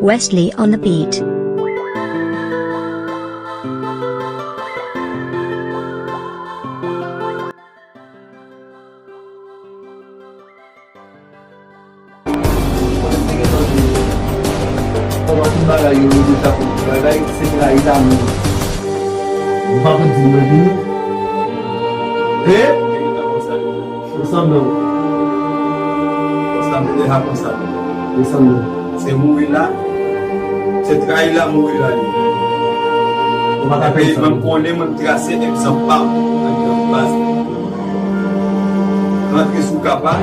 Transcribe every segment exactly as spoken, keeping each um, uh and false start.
Wesley on the beat. Kòman tout bagay yo, yo deja konn tout bagay, se trayi lanmou. Ou pa pou di mwen vini. E? Ou sanble w. Ou sanble deja konsa. Ou sanble. Se mouri la, se trayi la mouri la li. Ou pa ka fè sa. Mwen konnen mwen trase egzanp pa m nan baz. Rantre sou kapa,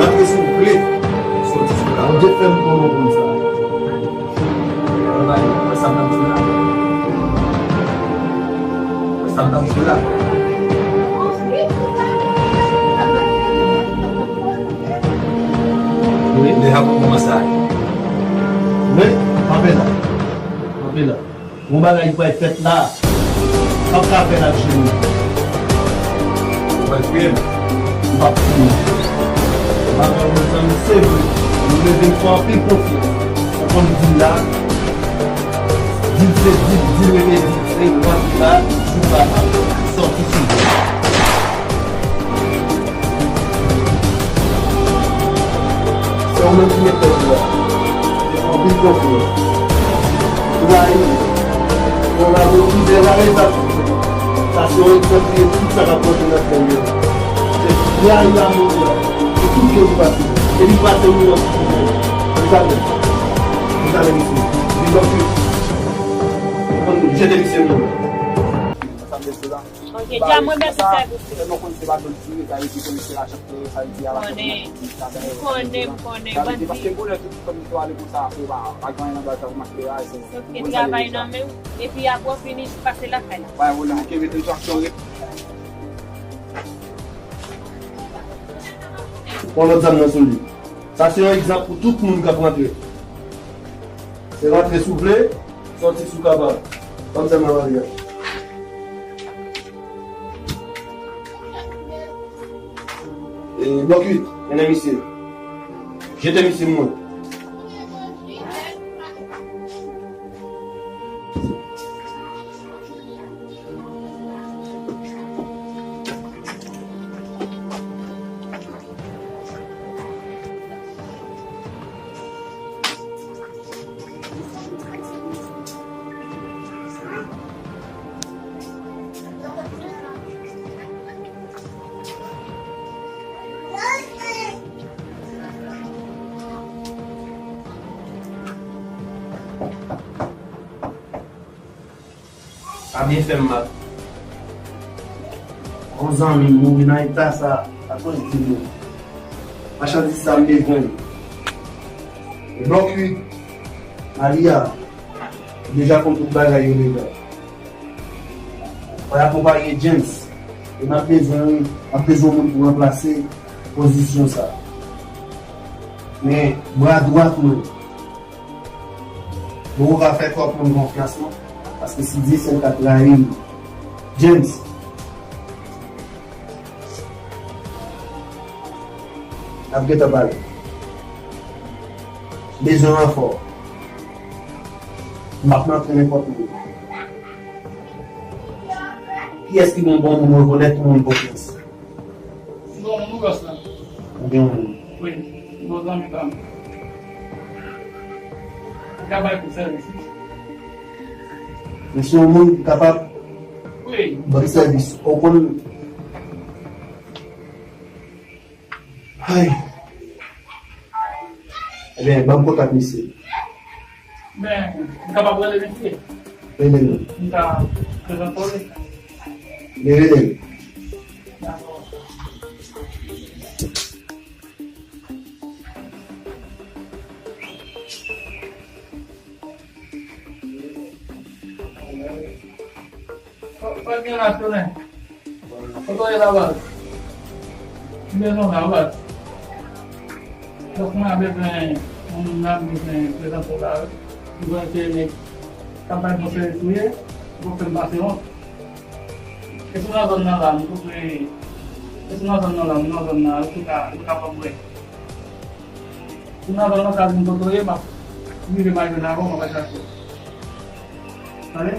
rantre sou vle, soti sou kapa. Bondye fè m pou nou konn sa. Wè sa m ap di la. Wè sa m ap di la. Wi. Deja pou kòmanse a. Wi, kanpe la. Kanpe la. Yon bagay ki pral fèt la. M p ap ka fè l ak jenou. Ou pral kriye? M p ap kriye. Bagay yo, mezanmi, se vre. Nou leve m fè anpil konfyans. Ou konn di l la. Di l se di l, di l rete di l se, ou konn di l la, jou pa la. Sòti sou. Se ou menm ki met tèt ou la. Anpil konfyans. Trayi. Yon lago ki dèyè la rezon. Sa se yon egzanp li ye tout sa k ap pase nan fè yo. Se trayi lanmou li a. Se tout ke li pase. E li pase nou nan tout. Li sa menm. Li sa menm isi. Li nan tout. Jete misye nou. Sa m di la. Ok, Dja, mwen mèsi sèvis ou. Tèlman konn se pa dòt di, sa vle di konn se lajan plere, sa vle di ala konnen, m konnen, m konnen, bandi. Paske bonè tout fanmi to ale konsa, ou pa, pa gen anyen nan baz la pou mache la, se. Sòf ke travay nan men w, epi apre w fini pase lakay la. Bay ou la, kenbe tou aksyon ret. Pran lòt zam nan sou li. Sa se yon egzanp pou tout moun k ap rantre. Se rantre si w vle, sòti si w kapab. Ban m sèlman Maria. E, blòk uit, mennen misye. Jete misye mwen. Sa byen fè m mal. Yon zanmi m mouri nan eta sa, akoz di nou. Machandiz sa m bezwen. Blòk uit, Malia, ou deja konn tout bagay yo deja. Fò y akonpaye James. E m ap bezwen, m ap bezwen yon moun pou ranplase pozisyon sa. Men, bra dwat mwen, Mwen poko ka fè twòp moun konfyans non, paske si Dyesèl ka trayi m. James, n ap gentan pale. Bezwen ranfò. M p ap rantre nenpòt moun. Kiyès ki gon bon moun rekonèt yon moun konfyans? Bon, moun bòs la. Ou gen yon moun? Wi, bon zanmi pa m. Li ka bay kou sèvis, wi. Misye yon moun ki kapab Wi. Ban m sèvis. Ou konn. Ay. Ebyen, ban m kontak misye. Men, m kapab rele misye? Rele l. M ka prezante w li? Men rele l. Dakò. Sa k gen la, Solen? Kote w ye la, baz? M bezwen w la, baz. Donk, mwen bezwen yon moun la, m bezwen prezante w la. M bezwen se nèg k ap bay bon sèvis ou ye, ou fè m pase wont. E si w nan zòn nan la, m kote, e si w nan zòn nan la, m nan zòn nan, ou ka, ou ka fè m wè. Si w nan zòn nan, sa di m kote w ye, m ap M rive m al jwenn avè w, m ap al chache w. Tande?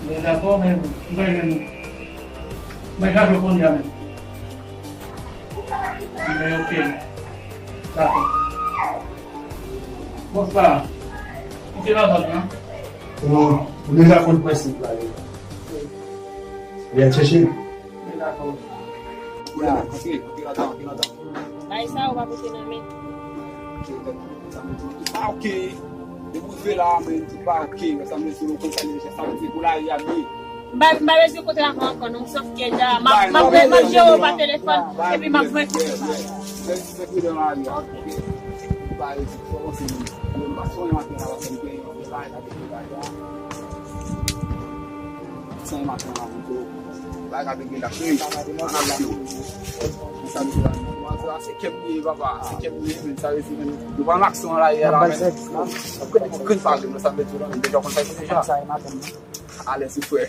Mwen dakò, men m pa jwenn ou. Mwen chache w kounye a menm. Men ok. Dakò. Bonswa. Kite nan zòn nan. Non, ou deja konn prensip la deja. Ou al chèche l. Bay sa ou pa pote nan men. Ah, ok. Depi w rive la, men, tout pa ok. Sa vle di, ou konn sa li deja. Sa vle di, pou lari a byen. M pa, m pa bezwen kote avè w ankò, non. Sòf ke deja, m ap, m ap, m ap jere w pa telefòn, epi m ap jwenn kote w. Mèsi, mèsi, mèsi, mèsi, mèsi. Bay, fò w kontinye. Mwen pa sonje maten la, paske m gen yon bagay la, gen yon bagay la. San maten la, mwen tou. Bagay ka vin gen la, cheri. Ann al la. Sa vle di la, se kè m li ye, papa. Se kè m li ye, men sa vle di, men, nou pa nan aksyon la, ye la, men. Ou konn pa gen, sa vle di la, men deja w konn sa deja. Alèz wi, frè.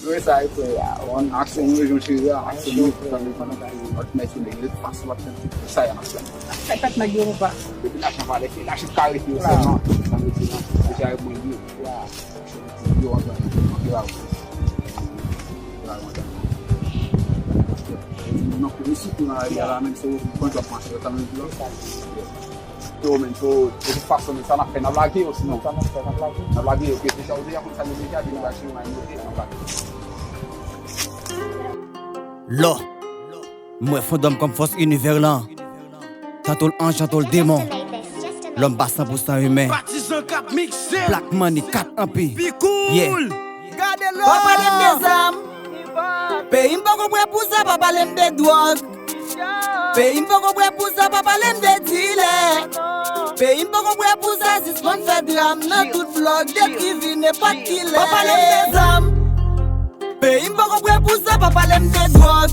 Mwen sa wi, frè. Aksyon nou rejon cheri a, aksyon nou rejon, sa vle di, lòt nèg yo, nèg yo, fason w ap fè sa y ap fè. Sa pa t nèg yo, papa. Depi lajan pa lè, se lajan k ka rete yo sèlman. Sa vle di, non, deja yo mwen yo. Yo, antre, antre la. Non, pou nou sitou nan lari a la, menm si w konn djòb mache, sa vle di, non. Yo, men, so, de tout fason, men sa n ap fè, n ap lage yo, sinon. Sa n ap fè, n ap lage. N ap lage yo, ke deja, ou deja konn sa nou deja, di nou lage yo, men nou te, n ap lage. Lò, m wè Fondòm kòm fòs inivè lan. Tanto l anj, tanto l demon. Lòm pa san pou san imen. Patizan k ap mikse. Black Money, kat anpi. Pi cool. Yeah. Gade lò. Pa pale m de zam. Peyi m poko prè pou sa, pa pale m de dwòg. Peyi m poko prè pou sa, pa pale m de dilè. Peyi m poko prè pou sa, sispann fè dram nan tout vlòg, detwi vi nenpòt kilè. Pa pale m de zam. Peyi m poko prè pou sa, pa pale m de dwòg.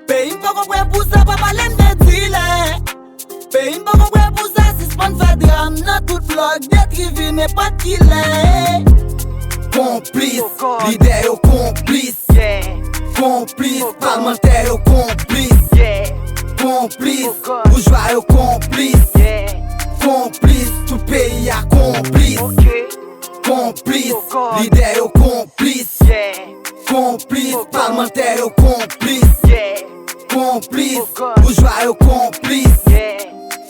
Peyi m poko prè pou sa, pa pale m de dilè. Peyi m poko prè pou sa, sispann fè dram nan tout vlòg, detwi vi nenpòt kilè. Konplis, lidè yo konplis. Konplis, palmantè yo konplis. Konplis, boujwa yo konplis. Konplis, tout peyi a konplis. Konplis, lidè yo konplis. Konplis, palmantè yo konplis. Konplis, boujwa yo konplis.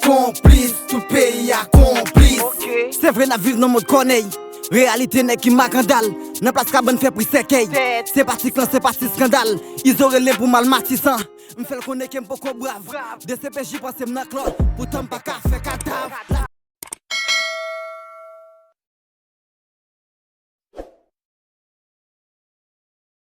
Konplis, tout peyi a konplis. Se vre n ap viv nan mond kònèy. Reyalite nèg ki makandal. Nan plas kabann fè pri sèkèy. Se pa ti klan, se pa ti eskandal. Izo rele m pou m al Matisan. M fè l konnen ke m poko brav. D C P J panse m nan klòt. Poutan m pa ka fè kadav.